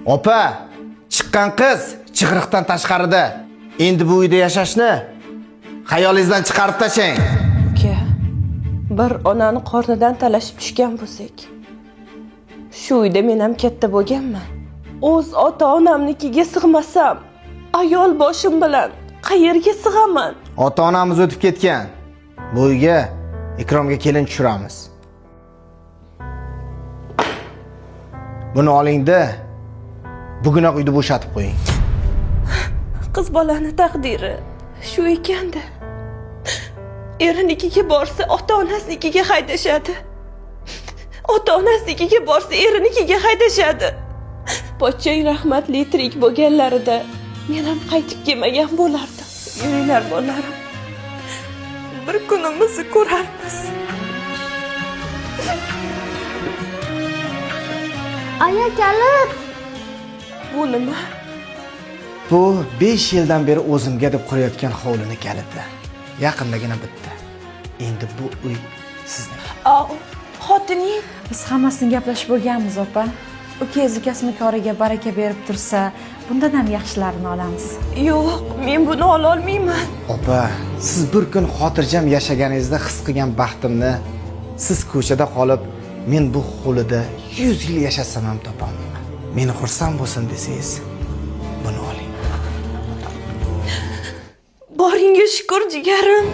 Opa, chiqqan qiz chig'iriqdan tashqarida. Endi bu uyda yashashni xayolingizdan chiqarib tashlang. Uka, bir onani qornidan talashib tushgan bo'lsak, shu uyda men ham katta bo'lganman. O'z ota onamnikiga sig'masam, ayol boshim bilan qayerga sig'aman? Ota-onamiz o'tib ketgan. Bu uyga Ikromga kelin tushiramiz. Buni olingda, bugunoq uyni bo'shatib qo'ying. Qiz bolani taqdiri shu ekanda. Erinikiga borsa ota onasinikiga haydashadi. Ota onasinikiga borsa erinikiga haydashadi. Pochchang rahmatli tirik bo'lganlarida men ham qaytib kelmagan bo'lardim. Yuringlar bolalarim. Bir kunimizni ko'rarmiz. Aya kalit. Bu nima? Bu 5 yildan beri o'zimga deb qurayotgan hovlini kaliti. Yaqindagina bitdi. Endi bu uy sizniki. A, xotining. Biz hammasini gaplashib bo'lganmiz, opa. Ukangiz ukasini koriga baraka berib tursa, bundan ham yaxshilarini olamiz. Yo'q, men buni ololmayman. Opa, siz bir kun xotirjam yashaganingizda his qilgan baxtimni siz ko'chada qolib, men bu hovlida 100 yil yashasam ham topolmayman. Meni xursand bo'lsin desangiz, buni oling. Boringga shukur jigarim.